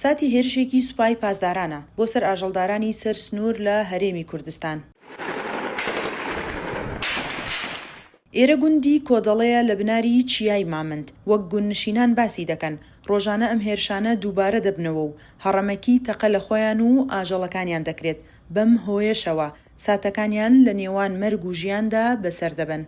ساتی هێرشێکی سوپای پاسدارانە بۆ سەر ئاژەڵدارانی سەر سنوور لە هەرێمی کوردستان. ئێرە گوندی کۆدەڵەیە لە بناری چیای مامند، وەک گوندنشینان باسی دەکەن، ڕۆژانە ئەم هێرشانە دووبارە دەبنەوە و هەڕەمەکی تەقە لە خۆیان و ئاژەڵەکانیان دەکرێت، بەم هۆیەشەوە ساتەکانیان لە نێوان مەرگ و ژیاندا بەسەر دەبەن.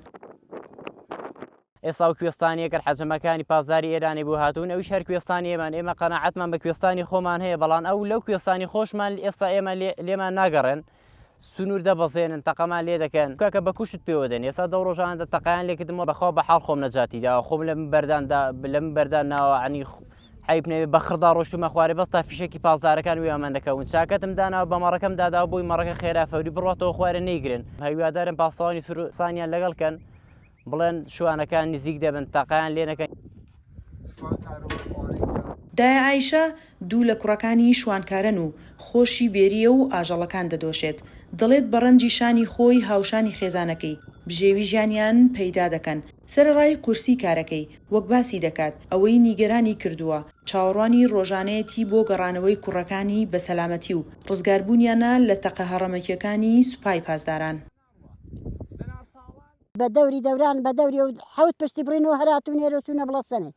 ئێستا ئەو کوێستانیە کە حەجەمەکانی پاسداری ئێرانی بۆ هاتوون ئەویش هەر کوێستانی ئێمەن ئێمە قەناعەتمان بە کوێستانی خۆمان هەیە بەڵام ئەو لەو کوێستانی خۆشمان ئێستا ئێمە لێمان ناگەڕێن سنوور دەبەزێنن تەقەمان لێ دەکەن کاکە بە کوشت پێوە دەن ئێستا دەو ڕۆژانە دە تەقیان لێکردمەوە بەخوا بە حاڵ خۆم نەجاتی داوە خۆم لە من بەردان دا لە من بەردان ناوە عنی حیب نەبێ بە خڕدا ڕۆشتومە خوارێ بەس تا فیشەکی پاسدارەکان وێمان دەکەون چاکەتم داناوە بە مەڕەکەم داداوە بۆی مەڕەکە خێرا فەوری بڕاتەوە خوارێ نەیگرن هیوادارم پاسەوانی سوورسانیان لەگەڵ کەن بڵێن شوانەکان نزیک دەبن تەقەیان لێ نەکەن. دایە ئایشە دوو لە کوڕەکانی شوانکارەن و خۆشی بێرییە و ئاژەڵەکان دەدۆشێت، دەڵێت بە ڕەنجی شانی خۆی هاوشانی خێزانەکەی بژێوی ژیانیان پەیدا دەکەن، سەرەڕای قورسی کارەکەی، وەک باسی دەکات ئەوەی نیگەرانی کردووە چاوەڕوانی ڕۆژانەیەتی بۆ گەڕانەوەی کوڕەکانی بە سەلامەتی و ڕزگاربوونیانە لە تەقە هەڕەمەکیەکانی سوپای پاسداران. بە دەوری دەوران بە دەوری و حەوت پشتی بڕین و هەراتون ئێرە چوونە بڵەسەنێ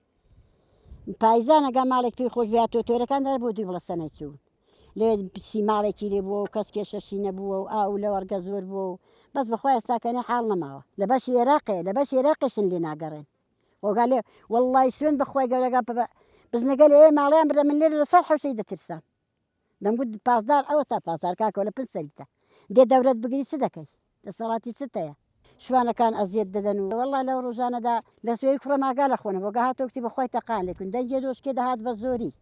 پایزانە گا ماڵێک پێی خۆش بێت تۆ تۆرەکان دەر بۆ دوی بڵەسەنەی چوون لێ پسی ماڵێکی لێ بووە و کەس کێشەشی نەبووە و ئاو لە وەرگە زۆر بووە و بەس بەخوا ئێستاکەنێ حاڵ نەماوە لە بەشی عێراقێ لە بەشی عێراقیشن لێ ناگەڕێن خۆگا لێ وەڵڵای سوێن بەخوای گەورەگا بزنەکە لێ ماڵیان بردە من لێرە لەسەر حوشەی دەترسام دەمگوت پاسدار ئەوەتا پاسدار کاکە لە پن سەریتە دێ دەورەت بگری چ دەکەی دەسەڵاتی چت هەیە شوانەکان ئەزیەت دەدەن و وەڵا لەو ڕۆژانەدا لە سوێی کوڕە ماگا لە خۆنە بۆگە هاتۆ کتی بەخوای تەقان لێکن دەنگێ دۆشکێ دەهات بە زۆری.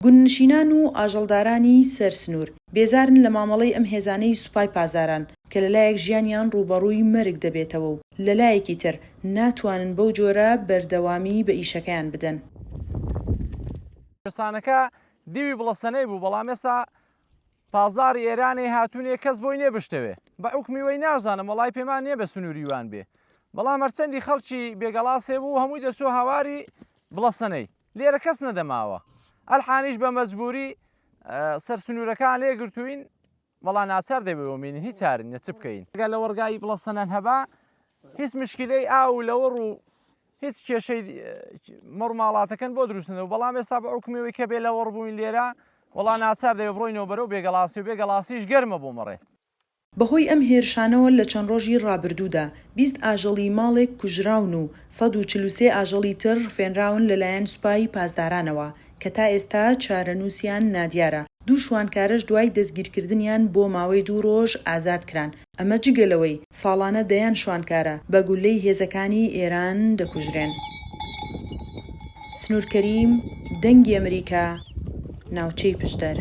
گوندنشینان و ئاژەڵدارانی سەر سنوور، بێزارن لە مامەڵەی ئەم هێزانەی سوپای پاسداران، کە لەلایەک ژیانیان ڕووبەڕووی مەرگ دەبێتەوە و لەلایەکی تر ناتوانن بەو جۆرە بەردەوامی بە ئیشەکەیان بدەن. کوێستانەکە دیوی بڵەسەنەی بوو بەڵام ئێستا پاسداڕی ئێرانێ هاتوونێ کەس بۆی نیە بشتەوێ بە حوکمی وەی نازانم وەڵای پێمان نیە بە سنووری وان بێ بەڵام هەرچەندی خەڵکی بێگەڵاسێ بوو هەمووی دەچوو هاواری بڵەسەنەی لێرە کەس نەدەماوە ئەلحانیش بە مەجبوری سەر سنوورەکان لێ گرتووین وەڵا ناچار دەبێ بمینین هیچ چارە نیە چ بکەین گەر لەوەڕگای بڵەسەنەن هەبا هیچ مشکلەی ئاو و لەوەڕ و هیچ کێشەی مەڕ ماڵاتەکەن بۆ دروست نەبوو بەڵام ئێستا بە حوکمی کە بێ لەوەڕ بووین لێرە وەڵا ناچار دەبێ بڕۆینەوە بەرەو بێگەڵاسی و بێگەڵاسیش گەرمە بۆ مەڕێ. بەهۆی ئەم هێرشانەوە لە چەند ڕۆژی ڕابردوودا 20 ئاژەڵی ماڵێک کوژراون و 143 ئاژەڵی تر ڕفێنراون لەلایەن سوپای پاسدارانەوە کە تا ئێستا چارەنووسیان نادیارە، دوو شوانکارەش دوای دەستگیرکردنیان بۆ ماوەی دوو ڕۆژ ئازاد کران، ئەمە جگە لەوەی ساڵانە دەیان شوانکارە بە گوللەی هێزەکانی ئێران دەکوژرێن. سنوور کەریم، دەنگی ئەمریکا، ناوچەی پشدەر.